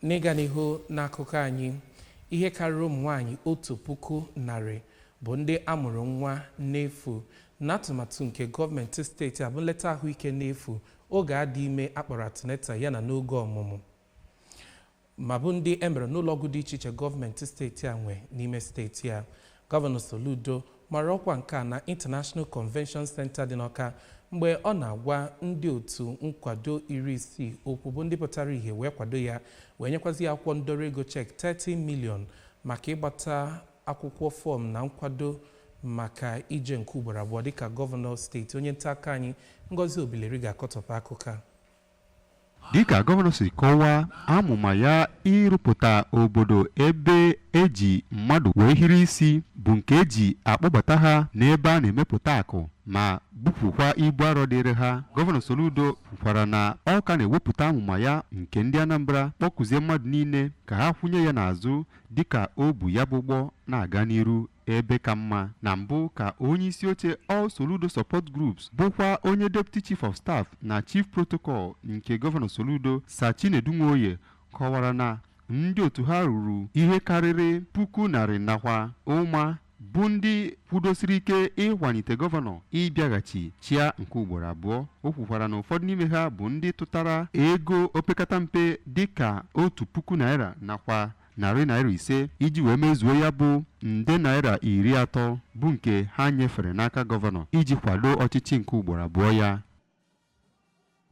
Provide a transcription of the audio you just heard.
N'ịga n'ihu n'akụkọ anyị, ihe karịrị ụmụ nwaanyị 1,100 bụ ndị amụrụ nwa n'efu n'atụmatụ nke gọọmenti steeti a bụ nleta ahụike n'efu oge adị ime akpọrọ antenatal yana n'oge ọmụmụ, ma bụ ndị e mere n'ụlọọgwụ dị iche iche gọọmenti steeti a nwe n'ime steeti a. Gọvanọ Soludo mara ọkwa nke a na International Convention Center dị n'Awka mgbe ọ na-agwa ndị otu nkwado 60 okwu, bụ ndị pụtara ihe wee kwado ya, wee nyekwazi ya akwụkwọ ndọrọ ego cheque 30 million maka ịgbata akwụkwọ fọm na nkwado maka ije nke ugboro abụọ dịka gọvanọ steeti. Onye nta akụkọ anyị, Ngozi Obileri, ga-akọtọpụ akụkọ a. Dịka gọvanọ si kọwaa, amụma ya ịrụpụta obodo ebe eji mmadụ wee hiri isi bụ nke eji akpọbata ha n'ebe a na-emepụta akụ ma bupụkwa ibu arọ dịrị ha. Gọvanọ Soludo kwukwara na ọ ka na-ewepụta amụma ya nke ndị Anambra, kpọkụzie mmadụ niile ka ha kwụnye ya n'azụ dịka o bu ya bụ ụgbọ na-aga n'iru ebe ka mma. Na mbụ ka onye isi oche All Soludo Support Groups, bụkwa onye Deputy Chief of Staff na Chief Protocol nke Gọvanọ Soludo, Sir Chinedu Nwoye, kọwara na ndị otu ha ruru ihe karịrị 100,000 nakwa ụma bụ ndị kwudosiri ike ịkwalite gọvanọ ịbịaghachi chịa nke ugboro abụọ. O kwukwara na ụfọdụ n'ime ha bụ ndị tụtara ego opekata mpe dịka ₦1,000 nakwa ₦500 iji wee mezuo ya bụ nde naira 30 bụ nke ha nyefere n'aka gọvanọ iji kwado ọchịchị nke ugboro abụọ ya.